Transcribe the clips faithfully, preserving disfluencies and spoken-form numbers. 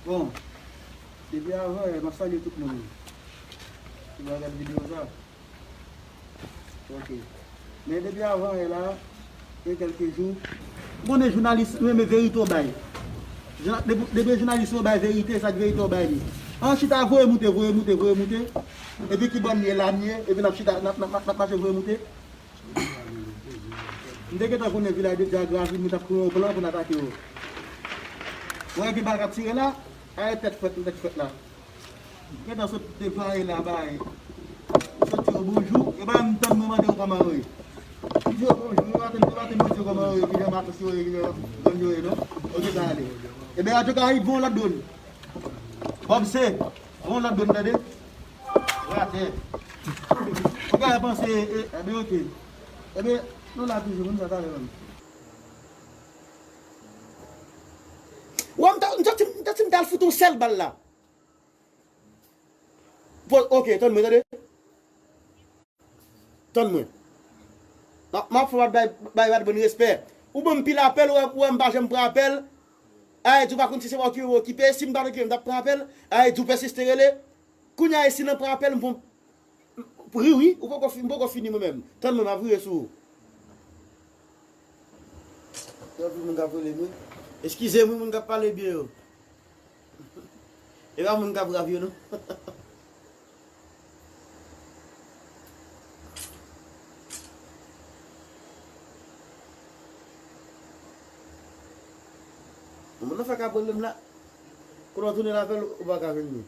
Bon, depi avan yè, m ap salye tout moun ki va gade videyo sa. Ok. Men depi avan yè la, gen kèlke jou, m konnen jounalis renmen verite w bay. Jounalis, depi, depi jounalis yo bay verite, sa k verite w bay li. An chita, voye moute, voye moute, voye moute. Epi ki bò m ye la, m ye, epi n ap chita, n ap, n ap, n ap, n ap mache voye moute. M te gentan konnen vilaj de Dyagravi, m t ap kreye yon plan pou n atake yo. Ou wè gen bal k ap tire la, a e tèt frèt, tèt frèt la. Gentan sot deplwaye la, bay. Sot di yo bonjou, yo pa menm tann mwen mande yo kòman yo ye. M di yo bonjou, yo pa tann, yo pa tann mwen di yo kòman yo ye, ki jan matos yo ye, ki jan zòn yo ye, non. Ok, sa ale. Ebyen, Radyo Karayib, voye yon lòt dwòn. Bob C, voye yon lòt dwòn, tande. Ratè. Ou ka panse, e, ebyen, ok. Ebyen, nou la toujou, moun sa talè menm. Wè, m ta, m ta, m ta, m ta al fout yon sèl bal la. Bon, ok, tann mwen, tande. Tann mwen. M ap, m ap fè w bay, bay, bay bon respè. Ou ban m pil apèl, ou wè, ou wè m pa janm pran apèl. Ay, di w pa konn si se mwen ki okipe, si m pa t okipe, m t ap pran apèl. Ay, di w pèsiste rele. Kounye a, e si nan pran apèl, m pran, wi, wi, ou poko fi-, m poko fini mwen menm. Tann mwen, m ap vire sou ou. Gen anpil moun k ap rele m, wi. Eskize m, wi, moun k ap pale byen yo. E pa moun k ap rap yo, non. Moun nan fè ka pwoblèm la. Kounye a w tounen l apèl, ou pa ka jwenn li.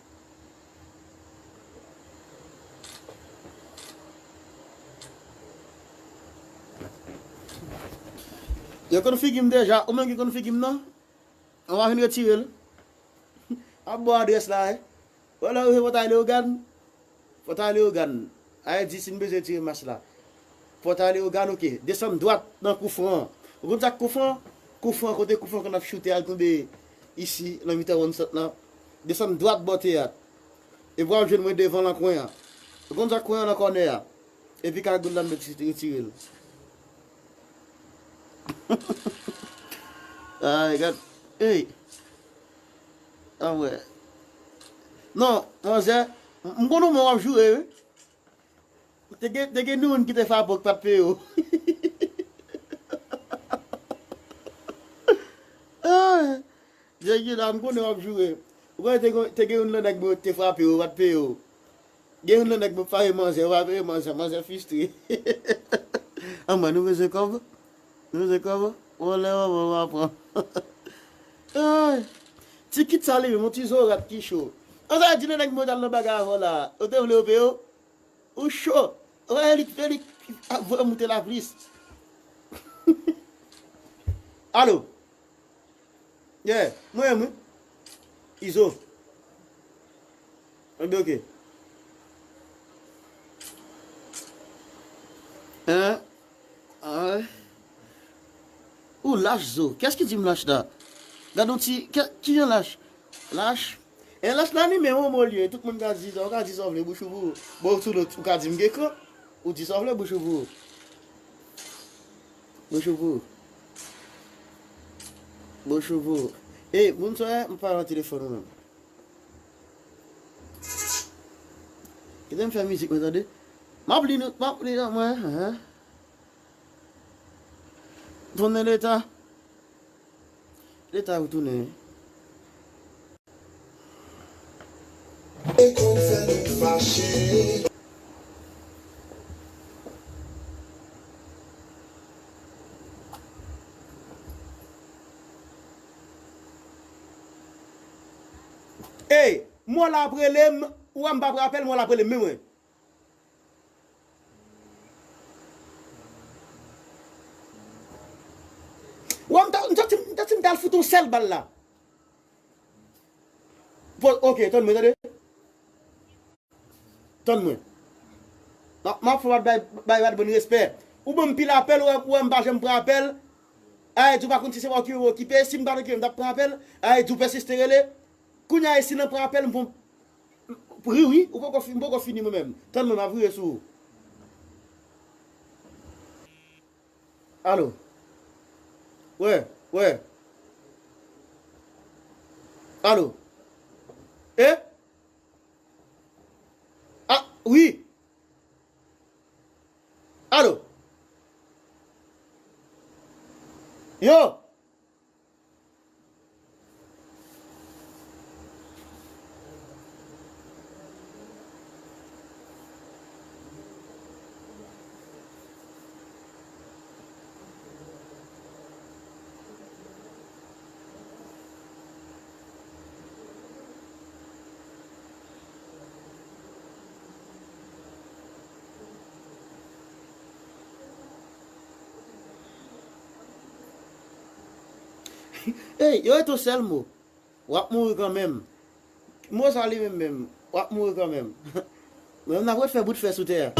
Yo konn figi m deja, ou menm ki konn figi m nan? An pa vin retire l. Ap ba w adrès la, wi. Wè lè w rive Pòtay Leyogàn. Pòtay Leyogàn. Ay di si n bezwen retire mas la. Pòtay Leyogàn, ok. Desann dwat nan kou fran an. Ou konn sa k kou fran? Kou fran, kote kou fran konn ap choute al tonbe isi, nan mitan wonn sant lan. Desann dwat bò teyat. Epi w ap jwenn mwen devan lan kwen an. Ou konn sa kwen an nan kònè a? Epi kagoul la m mèt retire l. Ay, gad. Ey. Anmwey. Non, manzè, m, m konn ou men w ap joure, wi. Te gen, te gen moun ki te fè apòk pa t peye w. Ay. Jègila, m konnen w ap joure. Ou konnen te gen, te gen youn nan nèg mwen te frape w, pa t peye w. Gen youn nan nèg mwen pare manzè, w pa peye manzè, manzè fistre. Anmwey, nou bezwen kòb? Nou bezwen kòb? Vòlè manman w aprann. Ay. Ti kit sa li menm, yon ti zorat ki cho. An sa di nan nèg mwen t al nan bagay avè w la. Ou te vle yo peye w? Ou cho. Wè, li, li ap voye moute la plis. Alo? Yeah, mwen menm, wi. Izo. Ebyen, ok. Hein? Ah. Ou lach, Zo. Kiyès ki di m lach la? Gad yon ti, ki, ki jan lach? Lach. E lach la ni menm yon mo l ye. Tout moun ka di sa, ou ka di sa w vle, bouch ouvri. Bon, sou lòt, ou ka di m gen kran. Ou di sa w vle, bouch ouvri. Bouch ouvri. Bouch ouvri. Ey, moun sa, m pale nan telefòn ou menm. Kite m fè mizik mwen, tande. M ap li nou, m ap li nan mwen, hein. Tounen leta. Leta ou tounen. E konn fè nou fache. Ey, mò la ap rele m, ou wè m p ap rapèl, mò la ap rele m, men mwen. Wè, m ta, m ta, m ta, m ta al fout yon sèl bal la. Bon, ok, tann mwen, tande. Tann mwen. M ap, m ap fè w bay, bay, bay bon respè. Ou ban m pil apèl, ou wè, ou wè m pa janm pran apèl. Ay, di w pa konn si se mwen ki okipe, si m pa t okipe, m t ap pran apèl. Ay, di w pèsiste rele. Kounye a, e si nan pran apèl, m pran, wi, wi, ou poko fi-, m poko fini mwen menm. Tann mwen, m ap vire sou ou. Alo. Wè, wè. Alo. E? Ah, wi. Alo? Yo! Ey, yo rete yon sèl mo. W ap mouri kanmenm. Mo sa li menm menm, w ap mouri kanmenm. Menm n ap ret fè bout fè sou tè a.